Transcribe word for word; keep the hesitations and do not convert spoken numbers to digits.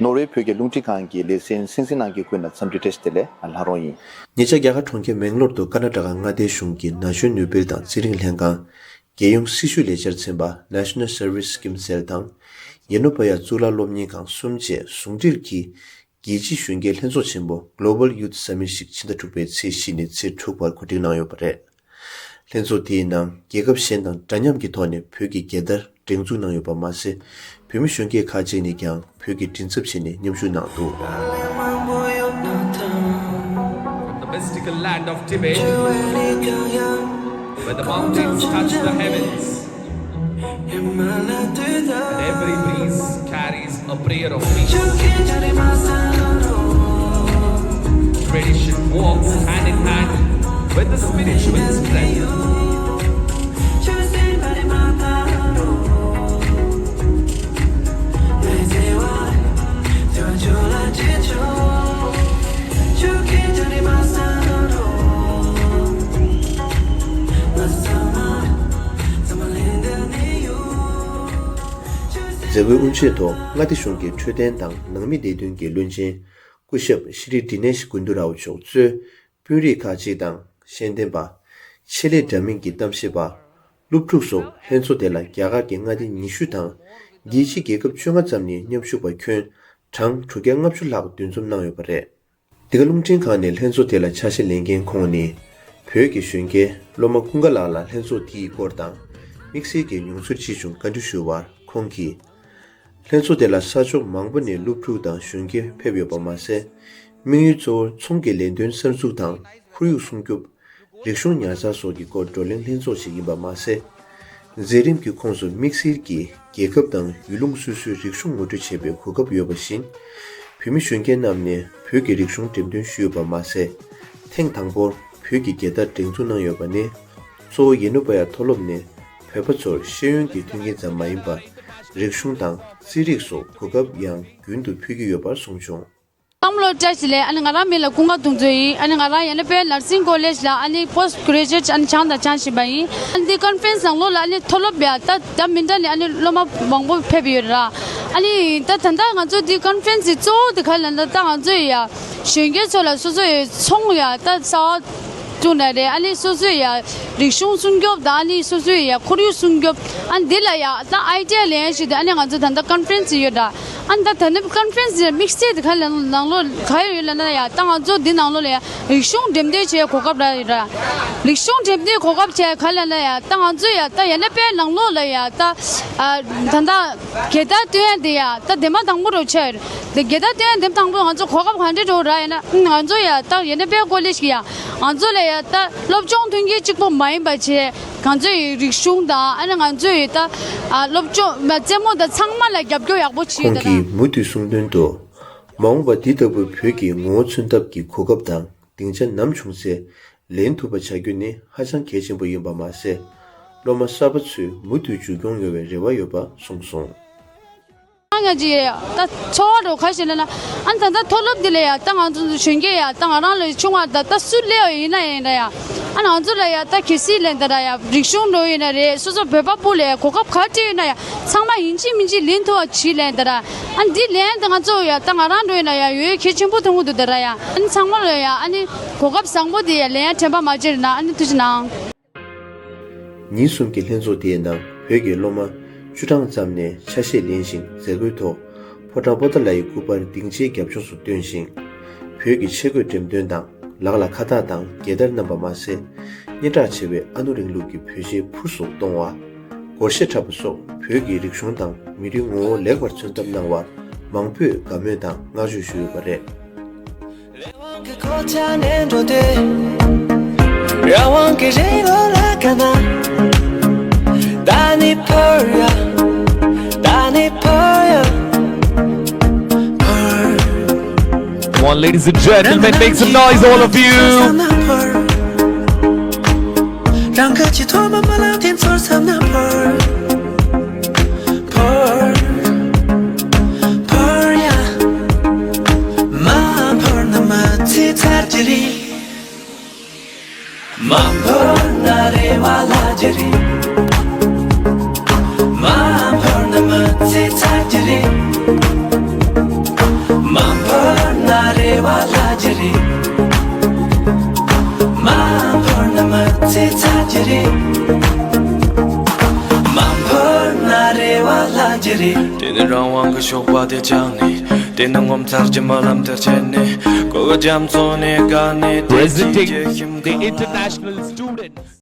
ནོར་ཝེ་བོད་ཀྱི་རླུང་འཕྲིན་ཁང་གི་ལེ་ཚན་སེང་སེང་ནང་གི་ཁུལ་ན་འཚམས་འདྲི་བཀྲ་ཤིས་བདེ་ལེགས་ལྷ་རོང་ཡིན། ཉེ་ཆར་རྒྱ་གར་གྲོང་ཁྱེར་མེང་ལོར་དུ་ཀར་ནཱ་ཊ་ཀ་མངའ་སྡེའི་གཞུང་གི་ན་གཞོན་ནུས་སྤེལ་དང་རྩིས་རིག་ལྷན་ཁང་། རྒྱལ་ཡོངས་སྲི་ཞུའི་ལས་འཆར་ཚན་པ་National Service Scheme Cell དང་། ཡེ་ནོ་པ་ཡ་གཙུག་ལག་སློབ་གཉེར་ཁང་གསུམ་བཅས་ཟུང་འབྲེལ་གྱིས། རྒྱལ་སྤྱིའི་གཞོན་སྐྱེས་ལྷན་ཚོགས་ཆེན་པོ་Global Youth Summit ཞིག་ཕྱི་ཟླ་དྲུག་པའི་ཚེས་བཞི་ནས་ཚེས་དྲུག་བར་གོ་སྒྲིག་གནང་ཡོད་པ་རེད། ལྷན་ཚོགས་དེའི་ནང་རྒྱལ་ཁབ་གཞན་དང་འདྲ་མཉམ་གྱི་ཐོག་ནས་བོད་ཀྱི་རྒྱལ་དར་སྒྲེང་འཛུགས་གནང་ཡོད་པ་མ་ཟད། བོད་མི་གཞོན་སྐྱེས་ཁག་ཅིག་ནས་ཀྱང་བོད་ཀྱི་མགྲིན་ཚབ་བྱས་ནས་མཉམ་ཞུགས་གནང་འདུག། From the mystical land of Tibet, where the mountains touch the heavens, and every breeze carries a prayer of peace. Tradition walks hand in hand with the spiritual strength. མཛད་སྒོའི་དབུ་འབྱེད་ཐོག་མངའ་སྡེ་གཞུང་གི་འཕྲོད་བསྟེན་དང་ནང་མི་བདེ་དོན་གྱི་བློན་ཆེན་སྐུ་ཞབས་ཤྲི་དི་ནེཤ་ཀུན་དུ་རའོ་མཆོག་གཙོས་དཔོན་རིགས་ཁག་ཅིག་དང་ཤེས་ལྡན་པ། ཆེད་ལས་འདྲ་མིན་གྱི་གཏམ་བཤད་པ། སློབ་ཕྲུག་སོགས་ལྷན་ཚོགས་དེ་ལ་རྒྱ་གར་གྱི་མངའ་སྡེ་ཉི་ཤུ་དང་རྒྱལ་སྤྱིའི་རྒྱལ་ཁབ་བཅོ་ལྔ་ཙམ་ནས་མཉམ་ཞུགས་པ་ཁྱོན་གྲངས་དྲུག་བརྒྱ་ལྔ་བཅུ་ལྷག་འདུ་འཛོམས་གནང་ཡོད་པ་རེད། འདི་ག་རླུང་འཕྲིན་ཁང་ནས་ལྷན་ཚོགས་དེ་ལ་ཆ་ཤས་ལེན་མཁན་ཁོང་ནི། བོད་ཀྱི་གཞོན་སྐྱེས་སློབ་མ་ཀུན་དགའ་ལགས་ལ་ལྷན་ཚོགས་དེའི་སྐོར་དང་། དམིགས་བསལ་གྱི་མྱོང་ཚོར་ཅི་བྱུང་བཀའ་འདྲི་ཞུས་པར་ཁོང་གིས། ལྷན་ཚོགས་དེ་ལ་ས་ཕྱོགས་མང་པོ་ནས་སློབ་ཕྲུག་དང་གཞོན་སྐྱེས་ཕེབས་ཡོད་པ་མ་ཟད། དམིགས་ཡུལ་གཙོ་བོ་ཚོང་གི་ལས་དོན་གསར་འཛུགས་དང་ཁོར་ཡུག་སྲུང་སྐྱོབ། རིག་གཞུང་ཉར་ཚགས་སོགས་ཀྱི་སྐོར་བགྲོ་གླེང་ལྷན་ཚོགས་ཤིག་ཡིན་པ་མ་ཟད། མཛད་རིམ་གྱི་ཁོངས་སུ་དམིགས་བསལ་གྱིས་རྒྱལ་ཁབ་དང་ཡུལ་ལུང་སོ་སོའི་རིག་གཞུང་ངོ་སྤྲོད་བྱེད་པའི་གོ་སྐབས་ཡོད་པ་བཞིན། བོད་མི་གཞོན་སྐྱེས་རྣམས་ནས་བོད་ཀྱི་རིག་གཞུང་འགྲེམས་སྟོན་ཞུས་ཡོད་པ་མ་ཟད། ཐེངས་དང་པོར་བོད་ཀྱི་རྒྱལ་དར་སྒྲེང་འཛུགས་གནང་ཡོད་པ་ནི། གཙོ་བོ་ཡེ་ནུ་པ་ཡ་མཐོ་སློབ་ནས་བོད་པ་ཚོར་ཤེས་ཡོན་གྱི་མཐུན་རྐྱེན་ཙམ་མ་ཡིན་པར། རིག་གཞུང་དང་རྩིས་རིག་སོགས་གོ་སྐབས་ཡང་རྒྱུན་དུ་ཕུལ་གྱི་ཡོད་པར་གསུངས་བྱུང་། བསམ་བློ་བཀྲ་ཤིས་བདེ་ལེགས། ཨ་ནི་ང་རང་མིང་ལ་ཀུན་དགའ་དུང་མཚོ་ཡིན། ཨ་ནི་ང་རང་ཡ་ན་པའི་ནར་སིང་ཀོ་ལེཇ་ལ་ཨ་ནི་པོ་སི་ཊི་གྷ་རེ་ཇུ་ཨེཊ་ཨ་ནི་སྦྱངས་དང་སྦྱང་བཞིན་པ་ཡིན། ཨ་ནི་འདི་ཀོན་ཕ་རེན་སི་ནང་ལོགས་ལ་ཨ་ནི་མཐོ་སློབ་ཡ་ད་ད་མི་འདྲ་ནས་ཨ་ནི་སློབ་མ་མང་པོ་ཕེབས་ཡོད་ར། ཨ་ནི་ད་ད་ལྟ་ང་ཚོ་འདི་ཀོན་ཕ་རེན་སི་གཙོ་བོ་དེ་ག་ལ་ད་ད་ང་ཚོ་ཡ་གཞོན་སྐྱེས་ཚོ་ལ་སོ་སོ་ཡ་ཚོང་ཡ་ད་གསར་བ་བཙུགས་ན་རེད། ཨ་ནི་སོ་སོའི་ཡ་རིག་གཞུང་སྲུང་སྐྱོབ་དང་ཨ་ནི་སོ་སོའི་ཡ་ཁོར་ཡུག་སྲུང་སྐྱོབ། ཨ་ནི་འདི་ལ་ཡ་ད་ཨའི་ཌི་ཡ་ལེན་ཡ་ཞིག་དེ་ཨ་ནི་ང་ཚོ་ད་ལྟ་ཀོན་ཕ་རེན་སི་ཡོད་ར། ཨ་ནི་ད་ད་ནི་ཀོན་ཕ་རེན་སི་དམིགས་བསལ་དེ་ག་ལ་ནང་ལོགས་ག་ཡོད་ལ་ན་ཡ་ད་ང་ཚོ་འདི་ནང་ལོགས་ལ་ཡ་རིག་གཞུང་འགྲེམས་སྟོན་བྱེད་གོ་སྐབས་རག་ཡོད་ར། རིག་གཞུང་འགྲེམས་སྟོན་གོ་སྐབས་བྱས་ག་ལ་ན་ཡ་ད་ང་ཚོ་ཡ་ད་ཡ་ན་པའི་ནང་ལོགས་ལ་ཡ་ད་ཨ་ད་ད། རྒྱལ་དར་སྟོན་ཡ་དེ་ཡ་ད་དེ་མ་དང་པོ་རུ་ཆགས་ཡོད་རེད། དེ་རྒྱལ་དར་སྟོན་ཡ་དེ་མ་དང་པོ་ང་ཚོ་གོ་སྐབས་ག་འདྲ་འགྲོ་ར་ཡིན་ན། ང་ཚོ་ཡ་ད་ཡ་ན་པའི་ཀོ་ལེཇ་གི་ཡ་ང་ཚོ་ལ་ཡ་ད་སློབ་སྦྱོང་མཐུན་རྐྱེན་གཅིག་པོ་མ་ཡིན་པ་བྱས་ང་ཚོ་ཡི་རིག་གཞུང་དང་ཨ་ནི་ང་ཚོ་ཡི་ད་ཨ་སློབ་སྦྱོང་མ་རྩེད་མོ་དང་ཚང་མ་ལ་རྒྱབ་སྐྱོར་ཡག་པོ་བྱས་ཡོད་ཁོང་ད་གིས་ར། མུ་མཐུད་གསུངས་དོན་དུ། མ་འོངས་པ་འདི་ལྟ་བུའི་བོད་ཀྱི་ངོ་བོ་མཚོན་ཐབས་ཀྱི་གོ་སྐབས་དང་སྡིངས་ཆ་ནམ་བྱུང་ཚེ། ལེན་ཐུབ་པ་བྱ་རྒྱུ་ནི་ཧ་ཅང་གལ་ཆེན་པོ་ཡིན་པ་མ་ཟད། སློབ་མ་གསར་པ་ཚོས་མུ་མཐུད་མཇུག་སྐྱོང་ཡོང་བའི་རེ་བ་ཡོད་པ་གསུངས་སོང་། ང་ཅི་ད་ཚོར་བ་འགྲོ་ཁ་ཤས་ལ་ན་ཨ་ནི་ད་ལྟ་མཐོ་སློབ་འདི་ལ་ཡ་ད་ང་ཚོ་གཞོན་སྐྱེས་ཡ་ད་ང་རང་ལས་ཆུང་བ་ད་ད་སུ་སླེབས་ཡིན་ན་ཡིན་ད་ཡ་ཨ་ང་ཚོ་ལ་ཡ་ད་གལ་སྲིད་ལེན་ད་ར་ཡ་རིག་གཞུང་འགྲོ་ཡིན་ན་རེད། སོ་སོ་བོད་པ་སྤུ་ལ་ཡ་གོ་སྐབས་ག་འདྲ་ཡོད་ན་ཡ་ཚང་མ་ཡིན་གཅིག་མིན་གཅིག་ལེན་ཐུབ་པ་ཅིག་ལེན་ད་ར། ཨ་ནི་འདི་ལན་དེ་ང་ཚོ་ཡ་ད་ང་རང་འགྲོ་ཡིན་ན་ཡ་ཡོད་གལ་ཆེན་པོ་མཐོང་གི་འདུག་ད་ར་ཡ། ཨ་ནི་ཚང་མ་ལ་ཡ་ཨ་ནི་གོ་སྐབས་བཟང་པོ་དེ་ཡ་ལན་དྲན་པ་མ་བརྗེད་ན་ཨ་ནི་ཐུགས་རྗེ་གནང་། ཉིན་གསུམ་གྱི་ལྷན་ཚོགས་དེའི་ནང་བོད་ཀྱི་སློབ་མ་བཅུ་གྲངས་ཙམ་ནས་ཆ་ཤས་ལེན་ཞིང་མཛད་སྒོའི་ཐོག་ཕོ་བྲང་པོ་ཏཱ་ལའི་སྐུ་པར་སྡིངས་ཆའི་རྒྱབ་ལྗོངས་སུ་སྟོན་ཞིང་། བོད་ཀྱི་ཆས་གོས་འགྲེམས་སྟོན་དང་། ལག་ལ་ཁ་བཏགས་དང་རྒྱལ་དར་བསྣམས་པ་མ་ཟད། སྙན་གྲགས་ཆེ་བའི་ཨ་ནུ་རིང་ལུགས་ཀྱི་བོད་ཆས་ཕུར་སུ་གཏོང་བ། སྒོར་གཞས་འཁྲབ་པ་སོགས་བོད་ཀྱི་རིག་གཞུང་དང་མི་རིགས་ངོ་བོ་ལེགས་པར་མཚོན་ཐབས་གནང་བར་མང་པོས་དགའ་མོས་དང་བསྔགས་བརྗོད་ཞུས་ཡོད་པ་རེད། རང་དབང་གི་རིང་ལུགས་ལ་དགའ་ན། ད་ནི་འཕུར་ཡ། ད་ནི་འཕུར་ཡ། འཕུར། Come on, ladies and gentlemen, make some noise, all of you. རང་གི་ཐོག་མ་མ་ལངས་དེ་ཚོར་བསམ་ན་འཕུར། འཕུར། འཕུར་ཡ། མ་འཕུར་ན་མི་ཚེ་ཚར་གྱི་རེད། མ་འཕུར་ན་རེ་བ་བརླག་གི་རེད། མ་འཕུར་ན་མི་ཚེ་ཚར་གྱི་རེད། མ་འཕུར་ན་མི་ཚེ་ཚར་གྱི་རེད། མ་འཕུར་ན་རེ་བ་ལྷག་གྱི་རེད། དེ་ནི་རང་དབང་གི་ཤོག་པ་དེ་བཅག་ནས། དེ་ནི་ངོ་མཚར་གྱི་རྨི་ལམ་དེར་ཆས་ནས། གོ་བའི་རྒྱ་མཚོ་ནས་བཀག་ནས། དེ་Presenting ཅིག་གི་ཤིང་the ཁ། International Students